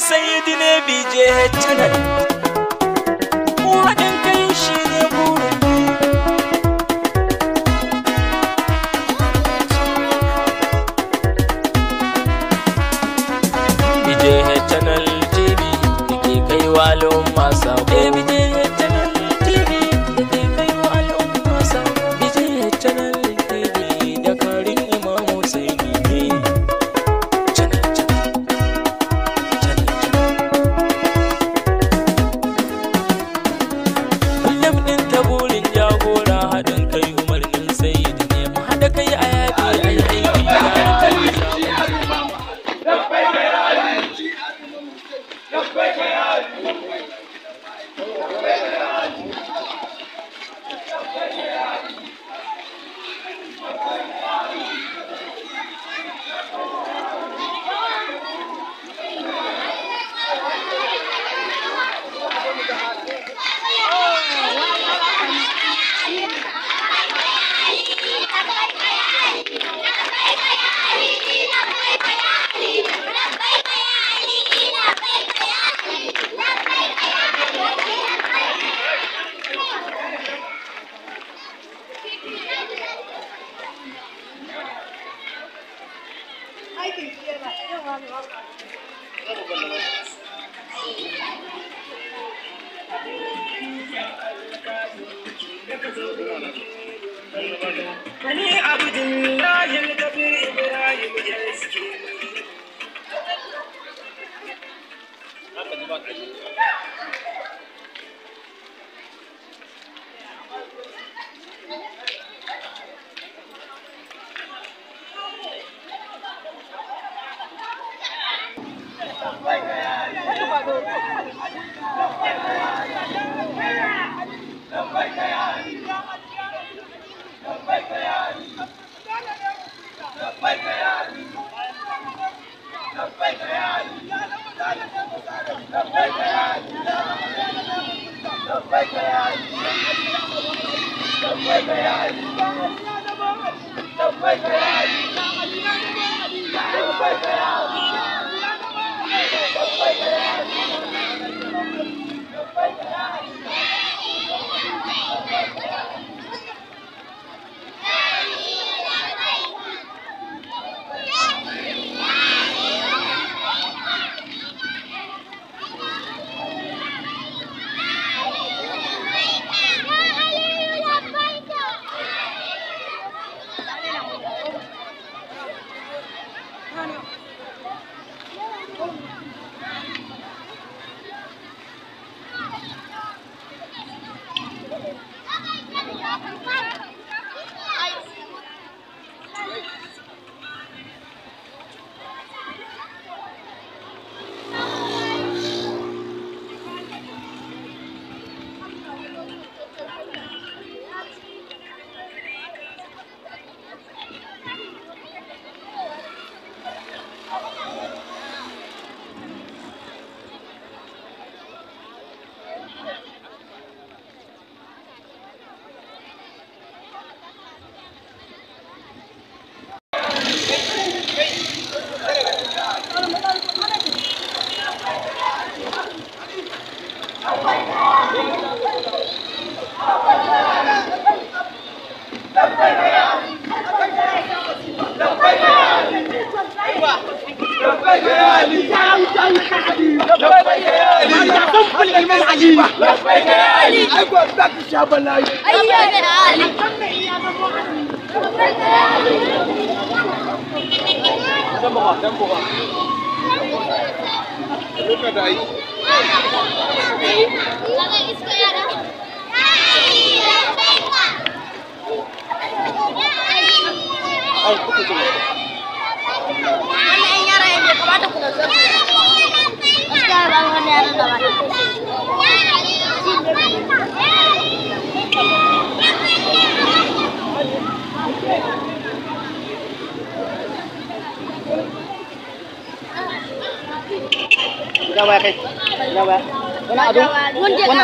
Sayyidi ne BJ Channel. Mu haɗin kai shi ne burin mu. BJ Channel TV da ke kai wa al'umma sako. BJ Channel TV da ke kai wa al'umma sako. BJ Channel TV da karin Imam Husaini ne. Channel, channel, channel, channel. Kullum ɗin ta burin jagora haɗin kai umarnin Sayyidi ne. Mu haɗa kai a yaƙi a yi aiki tare ta Ni Abdullahi Kabir Ibrahim SK.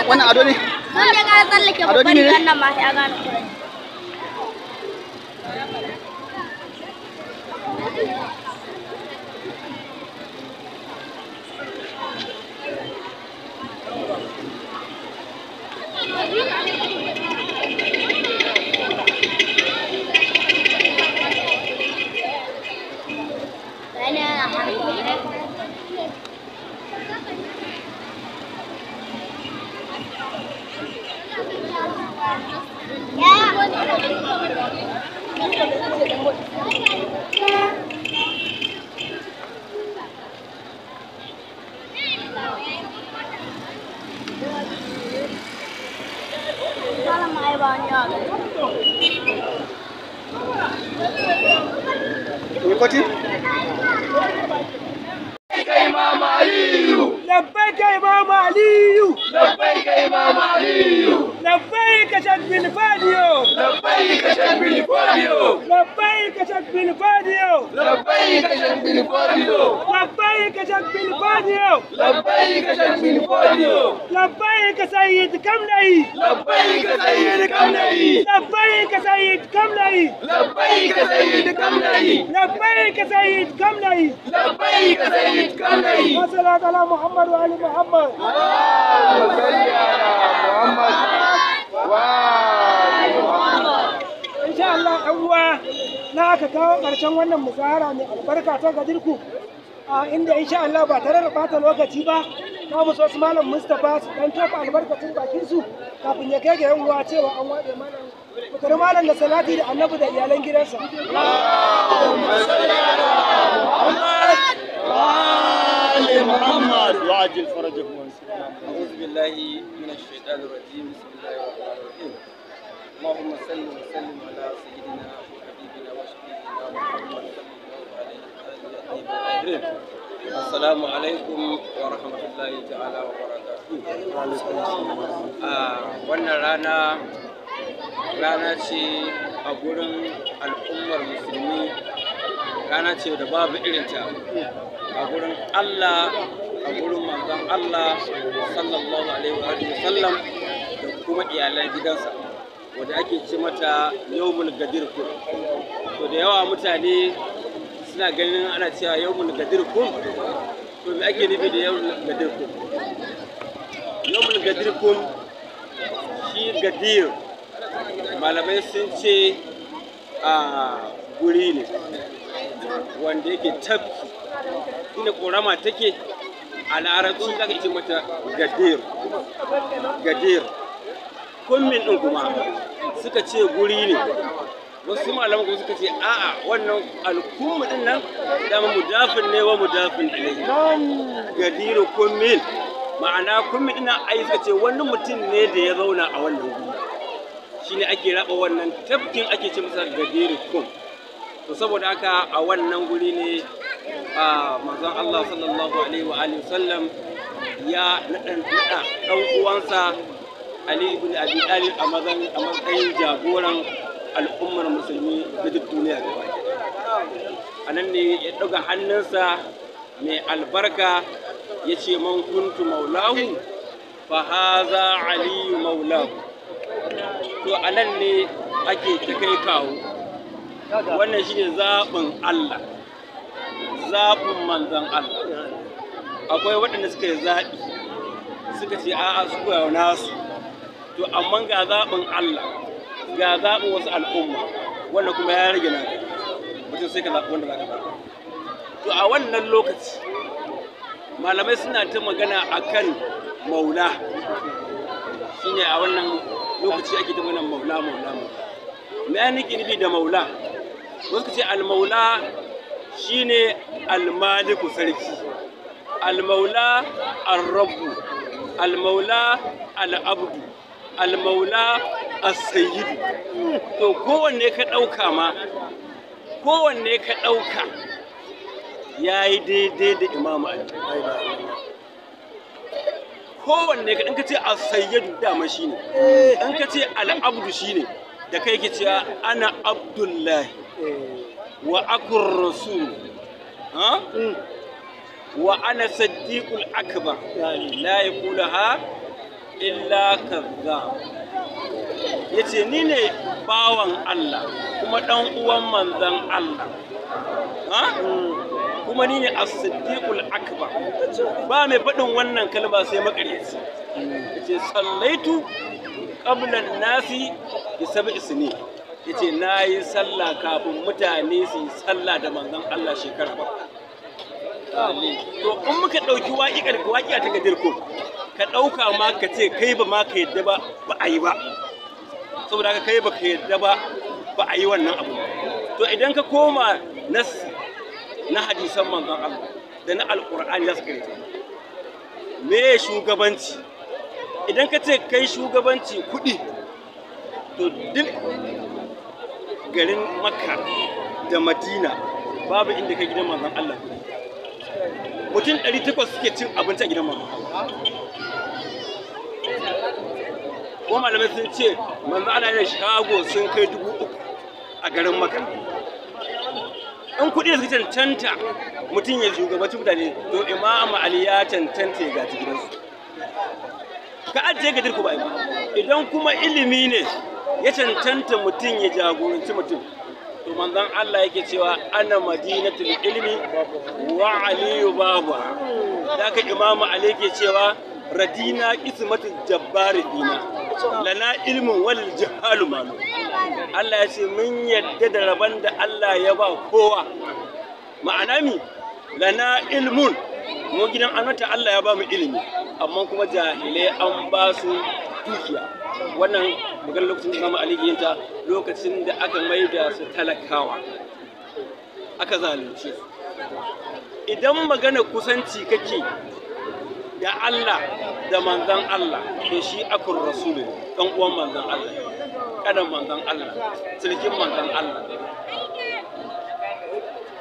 Wannan ado ne? Mun je ka tsallake babban wannan ma sai a gane kurai. لبيك يا إمام علي، لبيك يا إمام علي، لبيك شك بالفاديو، لبيك شك بالفاديو، لبيك شك بالفاديو، لبيك شك بالفاديو، لبيك شك بالفاديو، لبيك شك بالفاديو، لبيك سيد كملي، لبيك سيد كملي، لبيك سيد كملي، لبيك سيد كملي، لبيك سيد كملي، لبيك سيد كملي. وصلاة على محمد وآل محمد. اللهم صل على محمد وآل محمد. إن شاء الله uwa na aka kawo ƙarshen wannan muzahara mai albarka ta Gadirku, inda insha Allah ba tare da ɓata lokaci ba za mu so su Malam Mustapha su ɗan tofa albarkacin bakin su kafin ya kai ga yan uwa cewa an waɗe malam. Mu malam da salati da annabi da iyalan gidansa. Allahumma salli ala Muhammad wa ali Muhammad wa ajil farajahum. أعوذ بالله من الشيطان الرجيم. بسم الله الرحمن الرحيم. اللهم صل وسلم على سيدنا وحبيبنا وشفيعنا محمد صلى الله عليه وآله. السلام عليكم ورحمة الله تعالى وبركاته. Wannan rana ce a gurin al'ummar musulmi, rana ce da babu irinta a gurin Allah, a gurin manzon Allah sallallahu alaihi wa sallam da kuma iyalan gidansa, wanda ake ce mata yawmul gadir kum. To da yawa mutane suna ganin ana cewa yawmul gadir kum, to me ake nufi da yawmul gadir kum? Yawmul gadir kum shi gadir malamai sun ce a guri ne wanda yake tafki inda korama take. A larabci za ka ce mata gadir, gadir. Kummin ɗin kuma suka ce guri ne. Wasu malaman kuma suka ce a'a, wannan alkummu ɗin nan dama mudafin ne wa mudafin ilayhi. Gadiru kummin, ma'ana kummin ɗin nan ai suka ce wani mutum ne da ya zauna a wannan guri, shine ake raba wannan tafkin ake ce masa gadiru kum. To saboda haka a wannan guri ne manzon Allah sallallahu alaihi wa alihi sallam ya naɗa ɗan uwansa Ali ibn Abi Talib a matsayin jagoran al'ummar musulmi na duk duniya gaba ɗaya. A nan ne ya ɗaga hannunsa mai albarka ya ce man kuntu maulahu fa haza aliyu maulahu. To a nan ne ake ta kai kawo. Wannan shine zaɓin Allah, zaɓin manzon Allah. Akwai waɗanda suka yi zaɓi suka ce a'a su koya nasu. To amma ga zaɓin Allah, ga zaɓin wasu al'umma, wannan kuma ya rage naka, mutum sai ka zaɓi wanda za ka zaɓa. To a wannan lokaci malamai suna ta magana akan maula, shine a wannan lokaci ake ta magana maula maula maula. Me nake nufi da maula? Wasu ka ce almaula shine almaliku sarki, almaula arrabu, almaula al'abdu, almaula as-sayyidu. To kowanne ka ɗauka ma, kowanne ka ɗauka ya yi daidai da Imamu Ali. Kowanne ka, in ka ce as-sayyidu dama shine, in ka ce al'abdu shine, da kai ke cewa ana abdullahi wa akur rasul, ha? Wa ana saddiqul akbar la yaqulaha illa kazzab. Yace ni ne bawan Allah kuma dan uwan manzon Allah, ha? Kuma ni ne as-siddiqul akbar. Ba mai faɗin wannan kalma sai makaryaci. Yace sallaitu qabla an-nasi bi sab'i sinin. Yace nayi sallah kafin mutane su yi sallah da manzon Allah shekara 7. To in muka dauki waƙi'a ta Gadir Kum, ka dauka ma ka ce kai ba ma ka yadda ba ba a yi ba, saboda haka kai ba ka yadda ba ba a yi wannan abu. To idan ka koma nassi na hadisan manzon Allah da na alƙur'ani za su kare ta. Me shugabanci? Idan ka ce kai shugabanci kuɗi, to duk garin Makka da Madina babu inda ka gidan manzon Allah kuɗi. Mutum 800 suke cin abinci a gidan manzon Allah. Ko malamai sun ce manzon Allah yana shago sun kai 3000 a garin Makka. In kuɗi suka cancanta mutum ya shugabanci mutane, to Imam Ali ya cancanta ya gaji gidansu. Ka ajiye Gadir ku ba ba. Idan kuma ilimi ne ya cancanta mutum ya jagoranci mutum, to manzon Allah yake cewa ana madinatul ilmi wa aliyu babu. Zaka Imam Ali yake cewa radina qismatul jabbari dina lana ilmun wal jahalu malu. Allah ya ce mun yadda da rabon da Allah ya ba kowa. Ma'ana mi lana ilmun, mu gidan annabta Allah ya ba mu ilimi, amma kuma jahilai an ba su dukiya. Wannan maganar lokacin Imam Ali yinta, lokacin da aka maida su talakawa, aka zalunce su. Idan magana kusanci kake da Allah da manzon Allah, to shi akur rasulu ne, dan uwan manzon Allah, kanan manzon Allah, sulkin manzon Allah.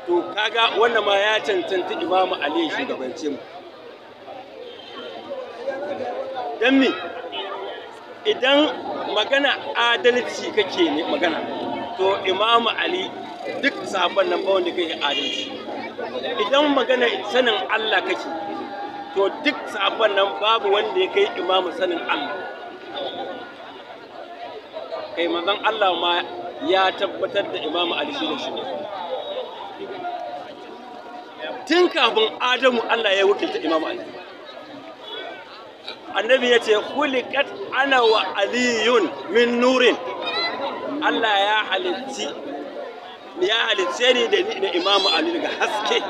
To kaga wannan ma ya cancanta Imam Ali ya shugabance mu. Dan me? Idan magana adalci kake ne magana, to Imam Ali duk sahabban nan ba wanda kai adalci. Idan magana sanin Allah kake, to duk sahabban nan babu wanda ya kai Imam sanin Allah. Kai manzon Allah ma ya tabbatar da Imam Ali shi ne shugaba. Tun kafin Adamu Allah ya wakilta Imam Ali. Annabi ya ce khuliqat ana wa aliyun min nurin. Allah ya halicce ni da Imam Ali daga haske.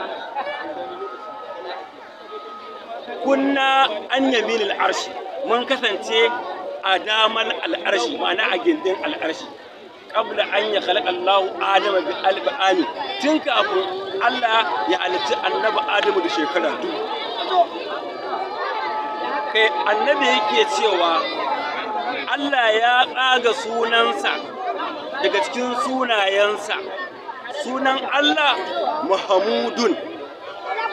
Kunna an yaminil arshi, mun kasance a daman al'arshi, ma'ana a gindin al'arshi. Qabla an ya khalaqa Allahu Adama bi alf ami, tun kafin Allah ya halicci annabi Adamu da shekara 2000. Kai annabi yake cewa Allah ya tsaga sunansa daga cikin sunayensa. Sunan Allah Muhammadun,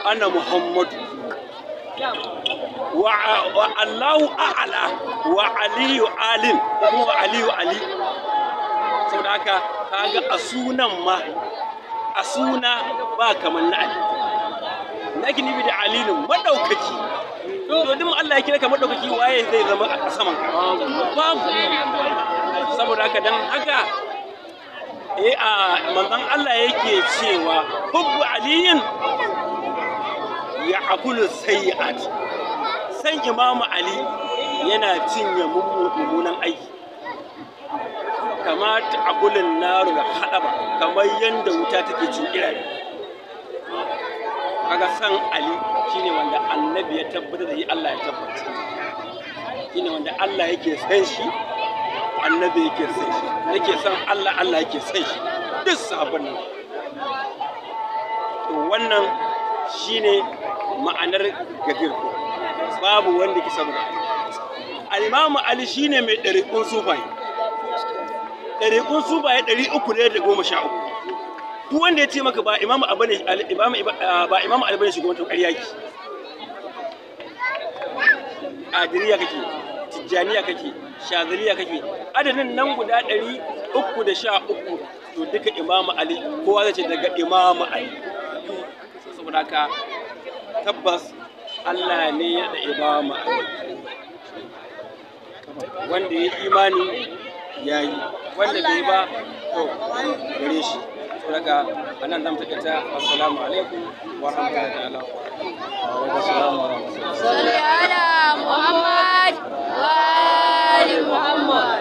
ana Muhammadu. Wa Allahu a'ala wa Aliyu alim, kuma wa Aliyu Ali. Saboda haka kaga a sunan ma, a suna ba kamar na Ali. Nake nufi da Ali ne madaukaki. To duk Allah ya kira ka madaukaki, waye zai zama a saman ka? Babu. Saboda haka dan haka a manzon Allah yake cewa hubbu aliyin ya akulu sayyi'at. San Imam Ali yana cinye mummunan aiki. Kama ta akulin naru da haɗaba, kamar yadda wuta take cin irare. Kaga san Ali shine wanda annabi ya tabbatar da shi, Allah ya tabbata. Shine wanda Allah yake san shi, annabi yake san shi, yake san Allah, Allah yake san shi. Duk sahabban nan. To wannan shine ma'anar Gadir Kum. Babu wanda ke saboda Ali. Al-Imam Ali shine mai ɗariƙun sufaye. Ɗariƙun sufaye 313. Duk wanda ya ce maka ba Imam Ali ba Imam Ali bane shugaban, to ƙarya yake. Adiriya kake, Tijjaniya kake, Shaziliya kake, adadin nan guda 313 to duka Imam Ali, kowa zai ce daga Imam Ali. Saboda haka tabbas Allah ne ya da Imam Ali. Wanda ya imani ya yi, wanda bai ba to gare shi. Saboda anan zamu takaita. Assalamu alaikum wa rahmatullahi ta'ala wa barakatuh. Salli ala Muhammad wa ali Muhammad.